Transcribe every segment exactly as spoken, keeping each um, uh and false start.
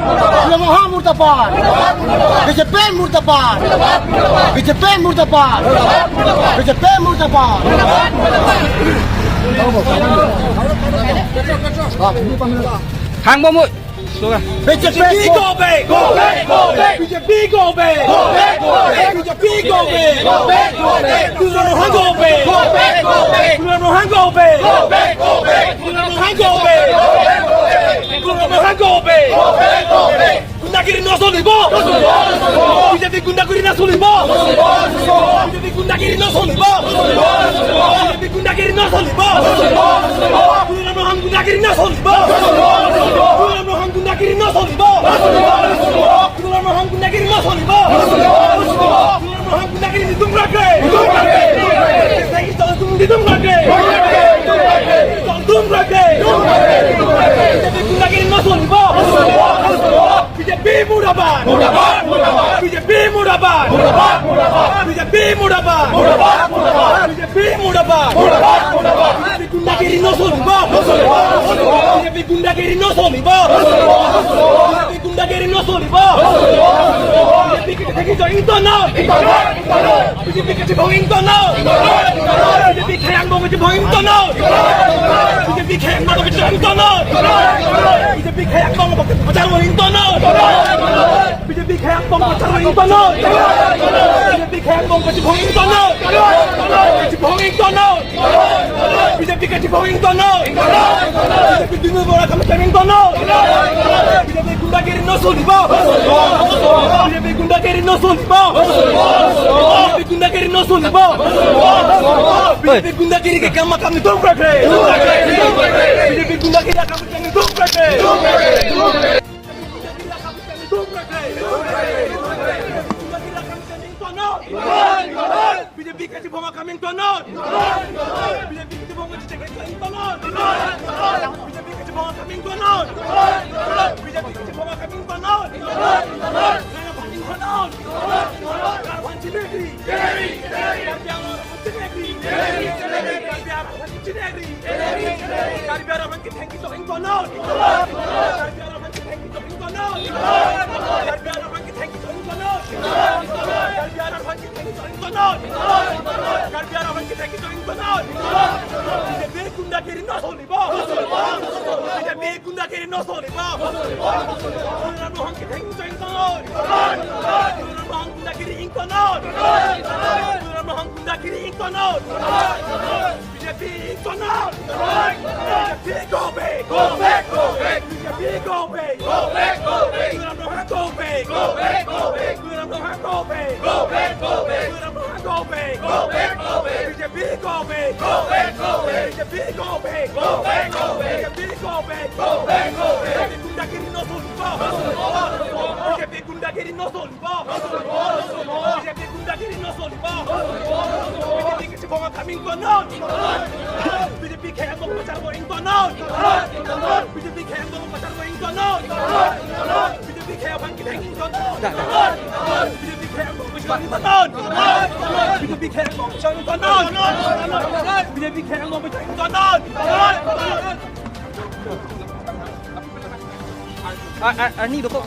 Tuliram Ronghang murdabad. B J P murdabad. B J P murdabad. B J P murdabad. Thang bomoi. B J P go back, go back, go back. B J P go back, go back, go back. B J P go back, go back, go back. Tuliram Ronghang go back, go back, go back. Tuliram Ronghang go back, go back, go back. Tuliram Ronghang go back, go back, go back. Tuliram Ronghang go back, go back, go back. Gundagiri no solibo. B J P gundagiri no solibo. B J P gundagiri no solibo. B J P gundagiri no solibo. Tuliram Ronghang gundagiri no solibo. Tuliram Ronghang gundagiri no solibo. Tuliram Ronghang gundagiri no solibo. Tuliram Ronghang gundagiri nelitum krakre. Nelitum krakre. Nelitum krakre. B J P gundagiri no solibo. B J P murdabad. Murdabad, murdabad. B J P murdabad. Murdabad, murdabad. B J P murdabad. Murdabad, murdabad. B J P murdabad. Murdabad, murdabad. B J P gundagiri no solibo. No solibo, no solibo. B J P gundagiri no solibo. No solibo, no solibo. B J P gundagiri no solibo. No solibo, no solibo. B J P kethek kecho ingtonnon. Ingtonnon, ingtonnon. B J P kachibong ingtonnon. Ingtonnon, ingtonnon. B J P khei angbong kachibong ingtonnon. Ingtonnon, ingtonnon. B J P khei angbong kachibong ingtonnon. Ingtonnon, ingtonnon. B J P khei angbong kachibong ingtonnon. Ingtonnon, ingtonnon. B J P khei angbong kachibong ingtonnon. Ingtonnon, ingtonnon. B J P khei angbong kachibong ingtonnon. Ingtonnon, ingtonnon. Kachibong ingtonnon. B J P kachibong ingtonnon. B J P dunjui bor akam kachibong ingtonnon. B J P gundagiri no solibo. B J P gundagiri no solibo. B J P gundagiri no solibo. B J P gundagiri akam akam nelitum krakre. B J P gundagiri akam akam nelitum krakre. B J P kachibong akam ingtonnon. B J P kachibong kachithek ingtonnon. B J P kachibong akam ingtonnon. B J P kachibong akam ingtonnon. Ingtonnon. Ingtonnon. Ingtonnon. Karbi Anglong chinegri. Karbi Anglong chinegri. Karbi Anglong chinegri. Karbi Anglong kethek kecho ingtonnon. Karbi Anglong kethek kecho ingtonnon. Karbi Anglong kethek kecho ingtonnon. Karbi Anglong kethek kecho ingtonnon. Karbi Anglong kethek kecho ingtonnon. B J P gundagiri no solibo. B J P gundagiri no solibo. Tuliram Ronghang kethek kecho ingtonnon. Tuliram Ronghang gundagiri ingtonnon. Tuliram Ronghang gundagiri ingtonnon. B J P ingtonnon. B J P go back. Go back, go back. B J P go back. Go back, go back. Tuliram Ronghang go back. Go back, go back. Tuliram Ronghang go back. Go back, go back. Tuliram Ronghang go back. Go back, go back. B J P go back. Go back, go back. B J P go back. Go back, go back. B J P go back. Go back, go back. B J P gundagiri no solibo. B J P gundagiri no solibo. B J P gundagiri no solibo. B J P kachibong akam ingtonnon. B J P khei angbong kachibong ingtonnon. B J P khei angbong kachibong ingtonnon. B J P khei angbong kachibong ingtonnon. B J P khei angbong kachibong ingtonnon. B J P khei angbong kachibong ingtonnon. B J P khei angbong kachibong ingtonnon. Ah, ah, ah, ini dokok.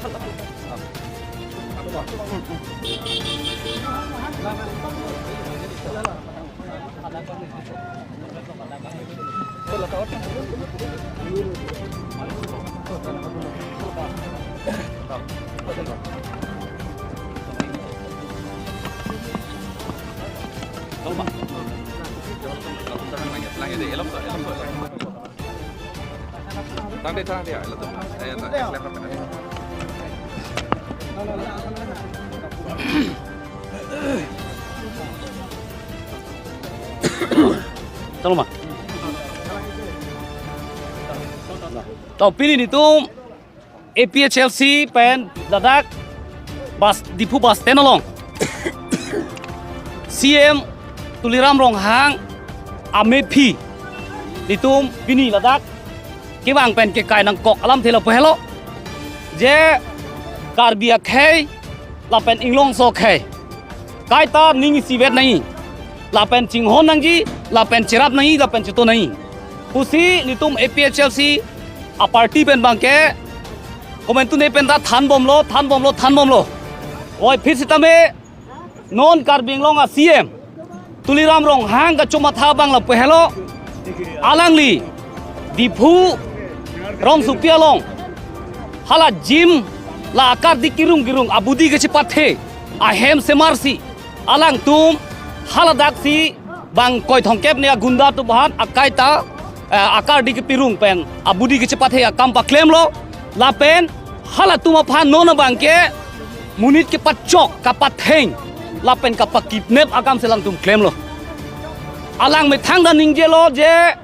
Tang deh, tang deh, ya, lo tuh. Eh, tang, eh, laptop, eh. Tolong, Ma. To, pini nelitum A P H L C pen ladak bus, Diphu bus stand along C M Tuliram Ronghang amephi nelitum pini ladak kevang pen kekai nangkok alamthe lapu helo, je Karbi akhei lapen inglongso akhei kaita ning isivet nangji, lapen chinghon nangji, lapen cherap nangji, lapen cheto nangji pusi nelitum A P H L C a party pen abangke Komantu ne penta thanbomlo, thanbomlo, thanbomlo. Oi, phir sitame non Karbi Anglong a C M Tuliram Ronghang kachomatha abang lapu helo. Alangli Diphu rongsopi along hala gym la akardi kirung kirung abudi kachepathe ahem semarsi alangtum haladaksi bang koi thongkep ne agunda atum aphan akai ta, eh, akardi kepirung pen abudi kachepathe akam paklemlo. Lapen halatum aphan non abangke monit kepachok, kapatheng lapen kapakidnap akam si alangtum klemlo. Alang methang ta ningjelo je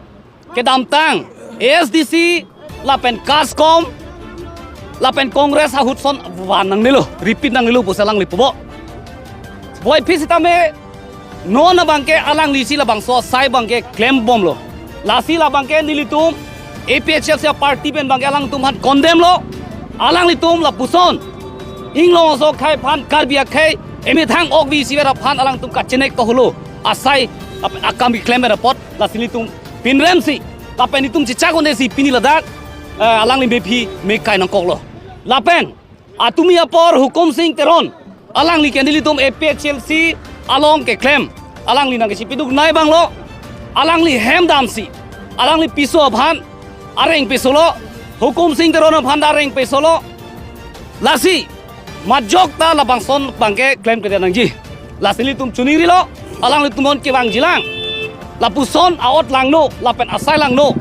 kedamtang A S D C lapen KASCOM lapen Congress ahut ason van nangnelo, repeat nangnelo pusi alangli pubo. Boy phir sitame non abangke alanglisi labangso asai abangke klembomlo. Lasi labangke nelitum A P H L C a party pen abangke alangtum aphan condemn lo. Alanglitum lapuson inglong aso akhei aphan, Karbi akhei emethang okvi isivet aphan alangtum kachenek kaholo asai ap-, akam keklem pen apot lasi nelitum pinremsi lapen nelitum chechak un-esi pini ladak, eh, alangli mephi mekai nangkoklo. Lapen atumi apor Hukum Sing Teron, alangli ke nelitum A P H L C along keklem, alangli nangkachipiduk nai abanglo. Alangli hem damsi alangli piso aphan areng pisolo, Hukum Sing Teron aphan ta areng pisolo. Lasi majok ta labangson abangke klemkledet nangji. Lasi nelitum choningrilo, alanglitum non kevangjilang, lapuson a-ot langno lapen asai langno.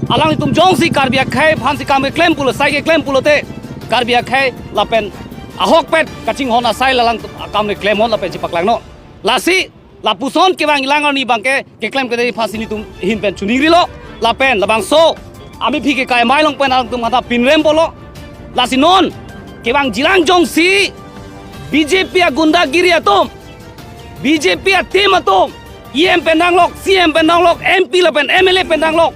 Alanglitum jongsi Karbi akhei aphansi kam keklem pulo, sai keklem pulote Karbi akhei lapen ahokpet kachinghon asai la alangtum akam keklemhon lapen chepaklangno. Lasi lapuson kevangjilang arni abangke keklemkledet aphansi nelitum ahin pen choningrilo. Lapen labangso amephi kekai amei along pen alangtum hata pinrem pulo. Lasi non kevangjilang jongsi B J P agundagiri atum, B J P a-team atum, E M pen nanglok, C M pen nanglok, M P lapen M L A pen nanglok,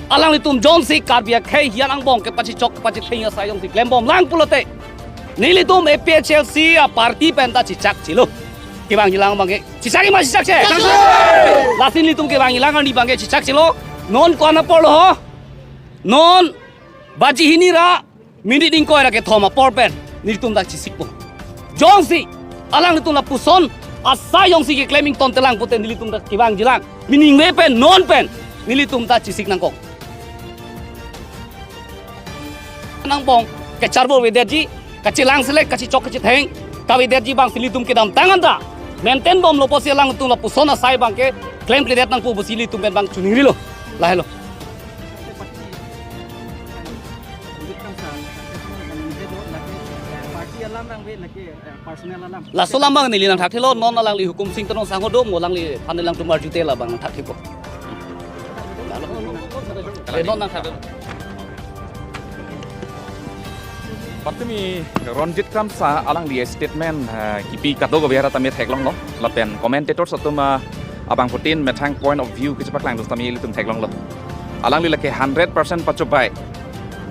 alanglitum jongsi Karbi akhei hian angbong kepachechok kepachetheng asai jongsi klembomlang pulote nelitum A P H L C a party pen ta chechakchelo. Kevangjilang abangke chechakji ma chechakche? Lasi nelitum kevangjilang arni abangke chechakchelo. Non ko-an apor lo ho? Non baji hini ra minute ingkoi ra kethom apor pen nelitum ta chesikpo. Jongsi alanglitum lapuson asai jongsi keklem ingtontelang pute nelitum ta kevangjilang, miningve pen non pen nelitum ta chesik nangkok. Angbong kecharbo avedetji, kachelang selek, kachechok kachetheng kavedetji abangsi nelitum kedamtang anta maintain bomlo pusi alangtum lapuson asai abangke klemkledet nangpo pusi nelitum pen abang choningrilo. Lahelo. Party alam nangve lake, eh, personal alam. Laso alam abang neli nangthakthelo, non alangli Hukum Sing Teron sangho do, mo alangliphan alangtum arjute labang nangthakthepo. Eh, non nangthak. Patumi Ronjit Kramsa alangli statement, eh, kipi kadokave ra tame theklonglo. Lapen commentators atum, eh, abangphutin methang point of view kachepaklangdun tame ilitum theklonglo. Alangli lake hundred percent pachobei.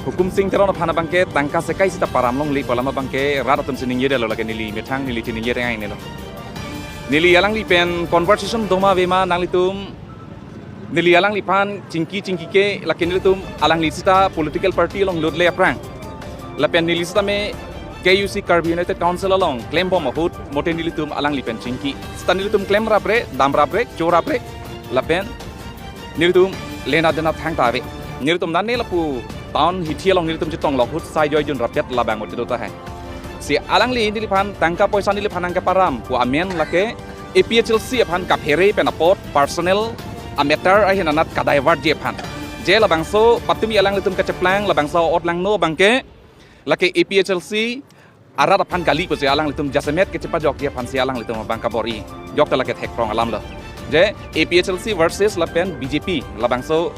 Hukum Sing Teron aphan abangke tangka sekai sita param longle pu alam abangke rat atum si ningjedetlo, lake neli methang neli chiningje tengai nelo. Neli alangli pen conversation doma avema nanglitum, neli alangliphan chingki chingkike lake nelitum alangli sita political party along lotle aphrang. Lapen neli sitame K U C Karbi United Council along klembom ahut mote nelitum alangli pen chingki. Sita nelitum klemrapre, damrapre, chorapre. Lapen nelitum lena dena thangta ave. Nelitum nane lapu town hithi along nelitum chetonglo ahut sai joijun rapet labang mote do tahai. Si alangli neliphan tangka poisa neliphan nangkeparam pu amen lake A P H L C aphan kaphere pen apot personal a-matter ahin anat kadaivert ji aphan. Je labangso patumi alanglitum kacheplang labangso a-ot langno abangke lake A P H L C arat aphan kali pusi alanglitum jasemet kachepajokji aphansi alanglitum abang kabor-i. Jokta lake thekrong alamlo. Je A P H L C versus lapen B J P labangso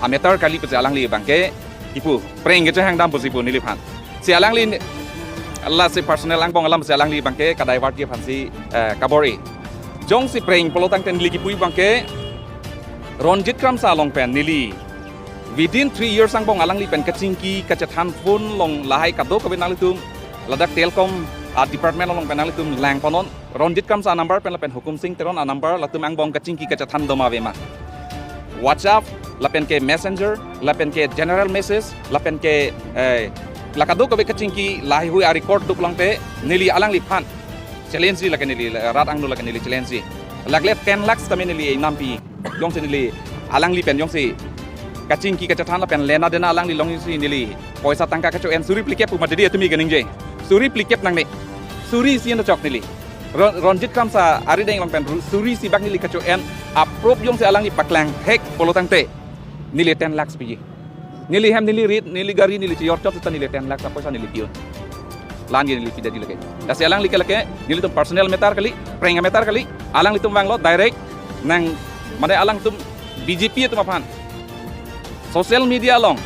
a-matter kali pusi alangli abangke kipu preng kechehangdam pusi pu neliphan. Si alangli ni-, lasi personal angbong alam si alangli abangke kadaivertji aphansi, eh, kabor-i. Jongsi preng pulo tangte neli kipu abangke Ronjit Kramsa along pen neli within three years angbong alangli pen kachingki kachethan phone along lahai kadokave nanglitum ladak telecom a-department along pen nanglitum langponnon. Ronjit Kramsa a-number pen lapen Hukum Sing Teron a-number latum angbong kachingki kachethan doma avema. WhatsApp, lapen ke Messenger, lapen ke general message, lapen ke, eh, La kadokave kachingki laheihui a-record duk longte neli alangliphan challenge ji lake neli rat angno lake neli challenge ji. Lagle ten lakhs tame neli nampi. Jongsi neli alangli pen jongsi kachingki kachethan lapen lena dena alangli along jongsi neli poisa tangka kacho-en suri phlikep pu mati di atumi kaningje. Suri phlikep nangne. Suri isi anta chok neli. Ron- Ronjit Kramsa arideng along pen ru- suri isi bak neli kacho-en approve jongsi alangli paklang thek pulo tangte neli ten lakhs piji. Neli hem, neli rit, neli gari, neli chiyor chot seta neli ten lakhs apoisa neli pi-un. La-an ke neli pida di lake. Lasi alangli ke lake, nelitum personal matter kali, prank matter kali, alanglitum vanglo direct nang, mane alangtum B J P atum aphan social media along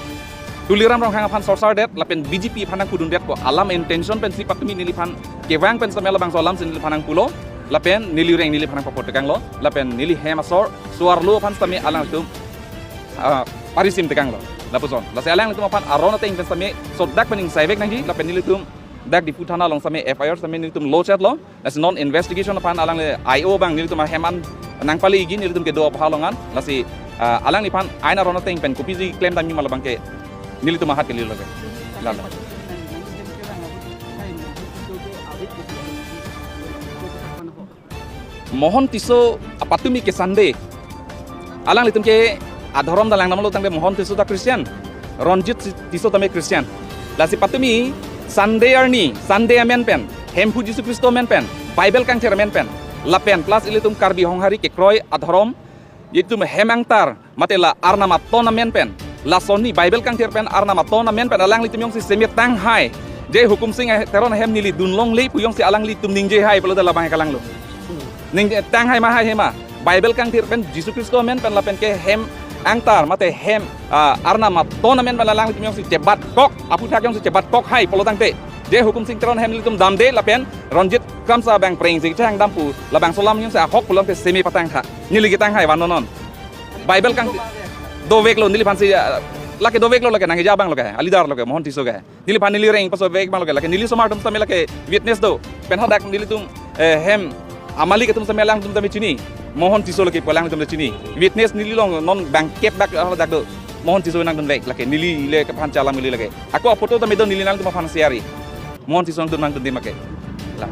Tuliram Ronghang aphan sorsar det, lapen B J P aphan nangpudun det ko alam intention pensi patumi neliphan kevang pen setame labangso alamsi neliphan nangpulo, lapen neli reng neliphan nangpapo tekanglo, lapen neli hem asor, suarlo aphan setame alangtum ah, parisim tekanglo. Lapuson. Lasi alanglitum aphan aron ateng pen setame sodak pen ingsaivek nangji, lapen nelitum dak Diphu thana along setame F I R setame nelitum lodge etlo. Lasi non investigation aphan alangli I O abang nelitum ahem an nangpale-iji, nelitum kedo apha along an. Lasi, ah, alangliphan ain aron ateng pen kopisi klem damji ma labang ke nelitum ahat kali lo ke. Lalo. Mohon Tisso apatumi ke Sunday. Alanglitum ke adhorom ta langdamlo tangte Mohon Tisso ta Christian, Ronjit si- Tisso tame Christian. Lasi patumi Sunday arni, Sunday amen pen, Hemphu Jisu Khristo amen pen, Bible kangthir amen pen, lapen plus ilitum Karbi Honghari kekroi adhorom, ilitum hem angtar, mate la Arnam aton amen pen, lason ni Bible kangthir pen Arnam aton amen pen alanglitum jongsi seme tanghai, je Hukum Sing Teron ahem neli dunlongle pu jongsi alanglitum ningje hai pulote labang kalanglo. Ningje tanghai ma hai hema. Bible kangthir pen Jisu Khristo amen pen lapen ke hem angtar mate hem, ah, Arnam aton amen pen alanglitum jongsi chebatkok, aphuthak jongsi chebatkok hai pulo tangte, je Hukum Sing Teron ahem nelitum damde lapen Ronjit Kramsa abang prank si kechang dam pu labangso alam jongsi ahok pulote seme patangtha. Neli ketanghai vannon non. Bible kang doveklo neliphansi, ah, lake doveklo lake nangkeja abang lo ke, a-leader lo ke, Mohon Tisso ke. Neliphan neli reng paso vek abang lo ke, lake neli osomar atum setame lake witness do. Pen hadak nelitum, eh, hem amalik atum setame alangtum tame chini. Mohon Tisso lake pu alangtum ta chini. Witness neli along non bangkep dak, ah, dak do. Mohon Tisso nangdunvek lake neli le kephan chalam neli lake. Ako photo tame do neli nangtum aphan share-i. Mohon Tisso nangdun nangdunde make. La.